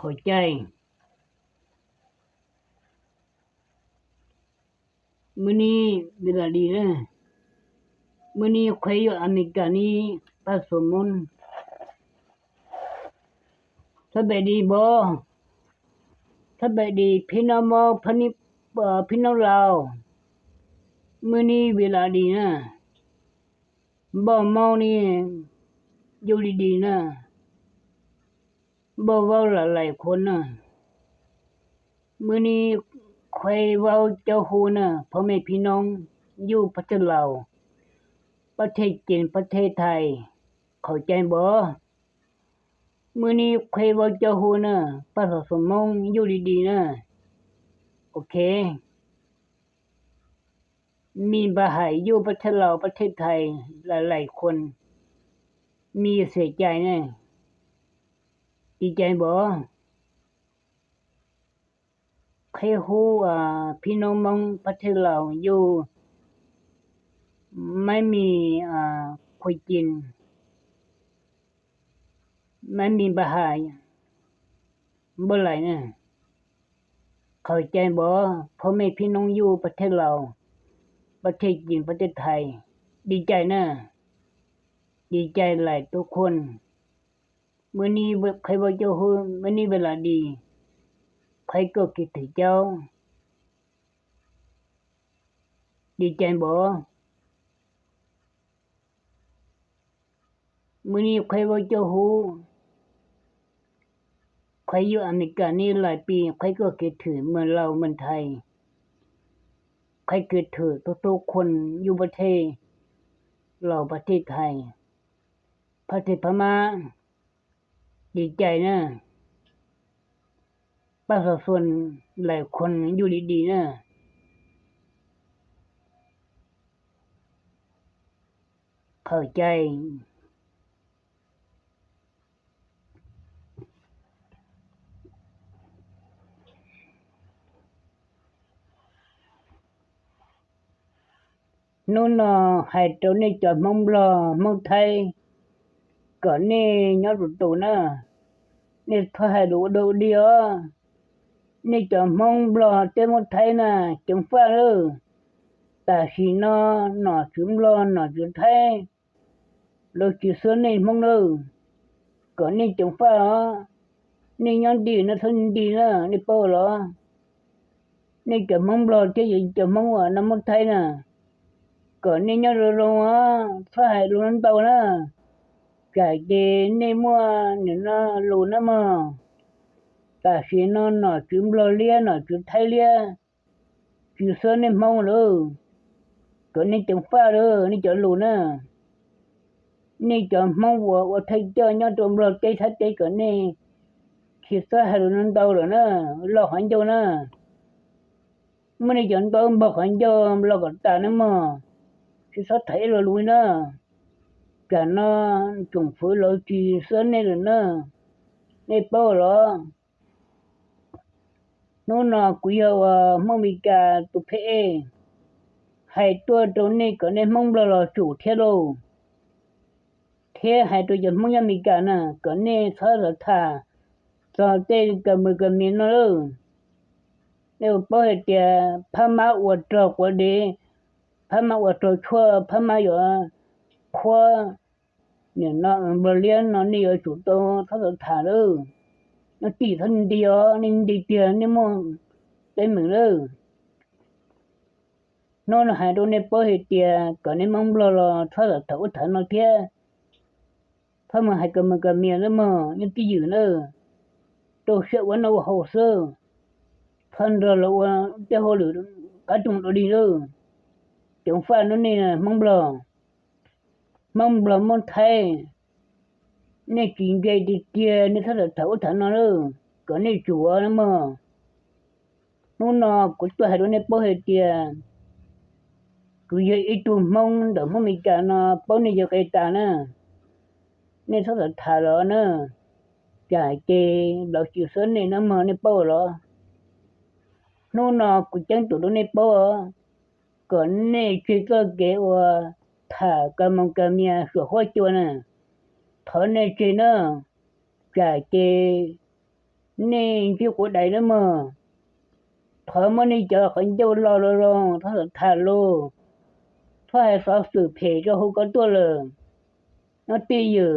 ເຂົ້າໃຈ. ມື້ນີ້ເວລາດີເດີ. ມື້ນີ້ຂ້ອຍຢູ່ອາເມລິການີ້ ພະສົວດມົນ. ສະບາຍດີບໍ່? ສະບາຍດີພີ່ນ້ອງມາວ ພະນິ ເອີ ພີ່ນ້ອງລາວ. ມື້ນີ້ເວລາດີນະ. ບໍ່ເມົານີ້ ຢູ່ດີໆນະ. ບໍ່ເວົ້າຫຼາຍໆຄົນນະ. ມື້ນີ້ຂ້ອຍເວົ້າເຈົ້າຮູ້ນະ ພໍ່ແມ່ພີ່ນ້ອງຢູ່ປະເທດລາວ, ປະເທດຈີນ, ປະເທດໄທ, ເຂົ້າໃຈບໍ່? ມື້ນີ້ຂ້ອຍເວົ້າເຈົ້າຮູ້ນະ ປະຊາຊົນມົ້ງຢູ່ດີໆນະ. ໂອເຄ. ມີບັນຫາຢູ່ປະເທດລາວ ປະເທດໄທ ຫຼາຍໆຄົນມີເສຍໃຈນະ. ດີໃຈບໍ່? ໃຫ້ຮູ້ວ່າພີ່ນ້ອງມົ້ງປະເທດລາວຢູ່ ໄມ່ມີ ອາ ຄົນຈີນ ມັນມີບັນຫາບໍ່ຫຼາຍນະ. ເຂົ້າໃຈບໍ່? ພໍ່ແມ່ພີ່ນ້ອງຢູ່ປະເທດລາວ, ປະເທດຈີນ, ປະເທດໄທ ດີໃຈນະ, ດີໃຈຫຼາຍທຸກຄົນ. ມື້ນີ້ຂ້ອຍເວົ້າເຈົ້າຮູ້, ມື້ນີ້ເວລາດີ, ຂ້ອຍກໍຄິດເຖິງເຈົ້າ. ດີໃຈບໍ່? ມື້ນີ້ຂ້ອຍເວົ້າເຈົ້າຮູ້, ຂ້ອຍຢູ່ອາເມລິການີ້ຫຼາຍປີ, ຂ້ອຍກໍຄິດເຖິງເມືອງລາວເມືອງໄທ, ຂ້ອຍຄິດເຖິງທຸກໆຄົນຢູ່ປະເທດລາວ, ປະເທດໄທ, ປະເທດພະມ້າ. ດີໃຈນະ, ປະຊາຊົນຫຼາຍຄົນຢູ່ດີໆນະ. ເຂົ້າໃຈ. ໜູໜໍ່ ໃຫ້ໂຕນີ້ຈອດມົ້ງບລໍ ມົ້ງໄທ ກໍນີ້ຍອດໂຕນະ, ນີ້ຖ້າໃຫ້ດູໂດດຽວ, ນີ້ຈອດມົ້ງບລໍເຕັມມົ້ງໄທນະ, ຈົງຟ້າເດີ. ຕາສີນໍ ໜໍ່ຈືມບລໍ ໜໍ່ຈືໄທ ໂລຈີເສື້ອນີ້ມົ້ງເດີ, ກໍນີ້ຈົງຟ້າເດີ. ນີ້ຍອດດີນະ, ທ່ານດີນະ, ນີ້ເປົ້າເດີ. ນີ້ຈະມົ້ງບລໍ ເຈົ້າຈະມົ້ງວ່ານຳມົ້ງໄທນະ, ກໍນີ້ຍອດໂລລົງອະ, ຟ້າໃຫ້ໂລນຳເຕົານະ. ຈາເກ ນີ້ມົ້ງນີ້ນະ, ໂລນຳມາ. ຕາສີນໍ ໜໍ່ຈືມບລໍເລຍ ໜໍ່ຈືໄທເລຍ ຈີເສື້ອນີ້ມົ້ງເດີ, ກໍນີ້ຈົງຟ້າເດີ, ນີ້ຈະໂລນະ. ນີ້ຈະມົ້ງວ່າ ວ່າໄທເຈົ້າຍອດຕົວບລໍເຕໄທເຕ ກໍນີ້ ຄີເສື້ອໃຫ້ໂລນຳເຕົາເດີນະ, ລໍຂອງໂຍນະ. ມື້ນີ້ຈະໂຕບອກຂອງໂຍ ລໍກໍຕານະໝໍ, ຄີເສື້ອໄທໂລລຸຍນະ. ຈະນອນຈົງຝືໂລຈີເສື້ອນີ້ເດີນະ, ນີ້ເປົ້າເດີ. ນູນອ ກຸຍເຮົາວ່າ ມົ້ງມີກາຕຸເພເອ ໃຫ້ຕົວໂຕນີ້ກໍແນ່ ມົ້ງບລໍລໍສູເທໂລ ເທໃຫ້ຕົວຈະມົ້ງຍາມີການະ ກໍແນ່ຊອສະຖາ ຊອເຕກະມືກະມີນເລີ ແລ້ວເປີເຮັດເຕຍ ພະມາອວດຈອກວ່າເດ ພະມາອວດໂຕຊົ່ວ ພະມາຢໍຄວາ ເນຍເນາະ ບໍ່ລຽນເນາະ ນີ້ຢູ່ສູໂຕທັດສະຖາເດີ ນະຕິທັນດຽວ ນີ້ດີເຕຍ ນີ້ມ່ວງເຕັມມືເດີ ໂນນະຫາຍໂຕເນໂປເຮເຕຍ ກະເນມັງບລໍລໍ ທັດສະຖາອຸດຖານນອກເທຍ ພະມະຫາຍກະເມືອກະເມຍເດີ ມະຍັງກິຢືນເດີ ໂຕເຊວະນະວະໂຮເຊີ ພັນດອລລາເຕໂຮຫຼື ກະຈຸງໂຕດີເດີ ຈົງຟ້າໂນນນີ້ນະ ມັງບລໍ ມັງບລໍມົນໄທ ເນກິງເກຕິເຕຍ ເນທັດສະຖາອຸດຖານນອກເດີ ກະເນຈົວນະມະ ນູນອ ກຸຕົວໃຫ້ໂຕເນໂປເຮເຕຍ ກຸເຍອີຕູມົງ ດອກມົງມີການອ ໂປເນເຍໄກຕານະ ເນທັດສະຖາລອນະ ຈາເກ ດອກຈິເຊີເນນະມະ ເນໂປລອ ນູນອ ກຸແຈ້ງໂຕໂຕເນໂປ ກໍເນເຈກໍເກໂອ ຖາກະມັງກະເມຍ ສວໂຄຈົວນະ ຖອນເນເຈເນ ຈາເກ န့ນ ເຈົ້າກວດໃດນະເມີ ຖອຍມານີ້ ເຈົ້າ ຄັນເຈົ້າເລົ່າລະລອງ ຖ້າຖ້າໂລ ຖ້າໃຫ້ສາວສືບເພດ ເຈົ້າຮູ້ກັນຕົວເລີ ນະຕິເຢີ.